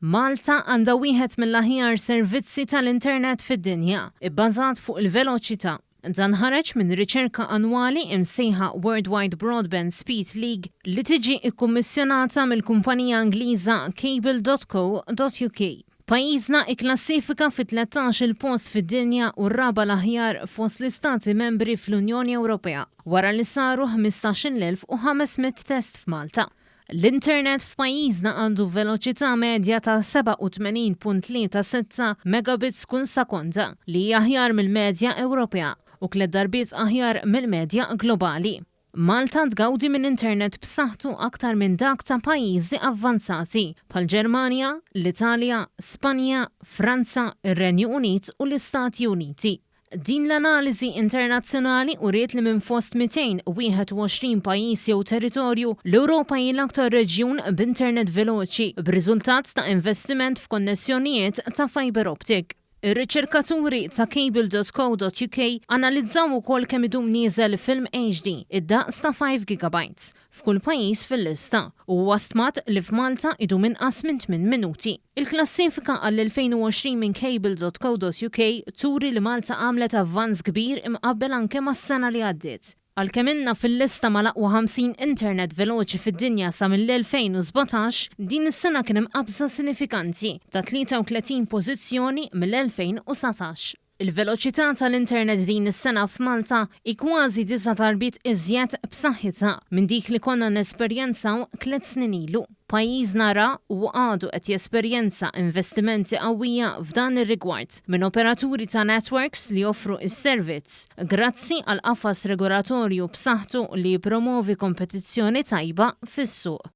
Malta għandha wieħed mill-aħjar servizzi tal-internet fid-dinja, ibbażat fuq il-veloċità. Dan ħareġ minn riċerka annwali imsejħa Worldwide Broadband Speed League li tiġi kkummissjonata mill-kumpanija Ingliża Cable.co.uk. Pajjiżna ikklassifika fit-13-il post fid-dinja u r-raba' l-aħjar fost l-istati membri fl-Unjoni Ewropea wara li saru 15,500 test f'Malta. L-internet f'pajjiżna għandu veloċità medja ta' 87.36 megabits kull sekonda, li hija aħjar mill-medja Ewropea u tliet darbiet aħjar mill-medja globali. Malta tgawdi minn internet b'saħħtu aktar minn dak ta' pajjiżi avvanzati bħall-Ġermanja, l-Italja, Spanja, Franza, ir-Renju Unit u l-Istati Uniti. Din l-analiżi internazzjonali uriet li minn fost 221 pajjiż jew territorju, l-Ewropa hi l-aktar reġjun b'internet veloċi, b'riżultat ta' investiment f'konnessjonijiet ta' fibre optic. Ir-riċerkaturi ta' Cable.co.uk analizzaw ukoll kemm idum nieżel film HD, id-daqs ta' 5 gigabytes, f'kull pajjiż fil-lista, u huwa stmat li f'Malta idum inqas minn tmien minuti. Il-klassifika għall-2020 minn Cable.co.uk turi li Malta għamlet avvanz kbir imqabbel anke mas-sena li għaddiet. Għalkemm ilna fil-lista mal-aqwa 50 internet veloċi fid-dinja sa mill-2017, din is-sena kien hemm qabża sinifikanti ta' 33 pożizzjoni mill-2019. Il-veloċità tal-internet din is-sena f'Malta hi kważi disa' darbiet iżjed b'saħħitha minn dik li konna nesperjenzaw tliet snin ilu. Pajjiżna ra u għadu qed jesperjenza investimenti qawwija f'dan ir-rigward minn operaturi ta' networks li joffru s-servizz, grazzi għal qafas regolatorju b'saħħtu li jippromovi kompetizzjoni tajba fis-suq.